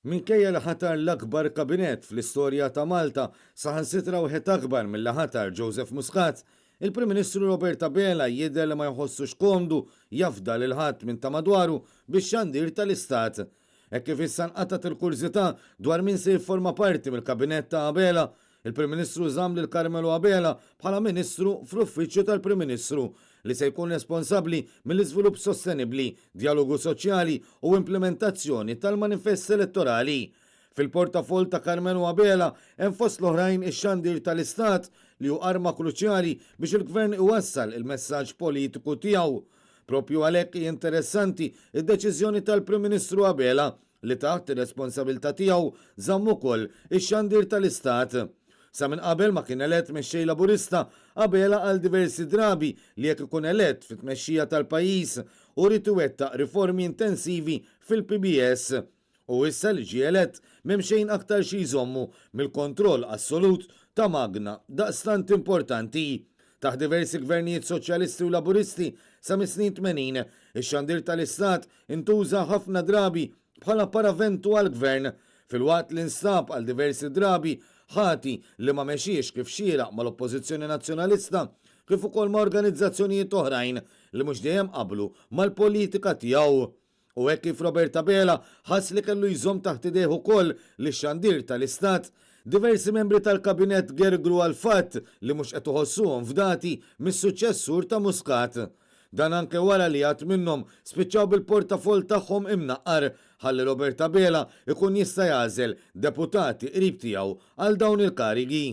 Minkejja li ħatar l-akbar kabinett fl-istorja ta' Malta, saħansitra wieħed akbar milli ħatar Joseph Muscat, il-Prim Ministru Robert Abela jidher li ma jħossux komdu jafda lil ħadd minn ta' madwaru bix-xandir tal-Istat. Hekk kif issa nqatgħet il kurżità dwar min se jifforma parti mill-kabinett ta' Abela, Il-Prim Ministru żamm lil Carmelo Abela bħala Ministru fl-Uffiċċju tal-Prim Ministru, li se jkun responsabbli mill-iżvilupp sostenibbli, djalogu soċjali u implimentazzjoni tal-manifest elettorali. Fil-portafoll ta' Carmelo Abela hemm fost l-oħrajn ix-xandir tal-Istat li hu arma kruċjali biex il-Gvern iwassal il-messaġġ politiku tiegħu. Proprju għalhekk hi interessanti d-deċiżjoni tal-Prim Ministru Abela li taħt ir-responsabilità tiegħu żamm ukoll ix-xandir tal-Istat. Sa minn qabel ma kien elett Mexxej Laburista, Abela qal diversi drabi li jekk ikun elett fit-tmexxija tal-pajjiż, hu ried iwettaq riformi intensivi fil-PBS. U issa li ġie elett, m'hemm xejn aktar xi jżommu mill-kontroll assolut ta' magna daqstant importanti. Taħt diversi gvernijiet Soċjalisti u Laburisti sa mis-snin 80, ix-xandir tal-Istat intuża ħafna drabi bħala paraventu għall-gvern, filwaqt li nstab għal diversi drabi ħati li ma mexiex kif xieraq mal-Oppożizzjoni Nazzjonalista kif ukoll ma' organizzazzjonijiet oħrajn li mhux dejjem qablu mal-politika tiegħu. U hekk kif Robert Abela ħass li kellu jżomm taħt idejh ukoll lix-xandir tal-Istat, diversi membri tal-Kabinett gergru għall-fatt li mhux qed iħossuhom fdati mis-suċċessur ta' Muscat. Dan anke wara li għadd minnhom spiċċaw bil-portafoll tagħhom imnaqqar ħalli Robert Abela jkun jista' jagħżel deputati qrib tiegħu għal dawn il-karigi.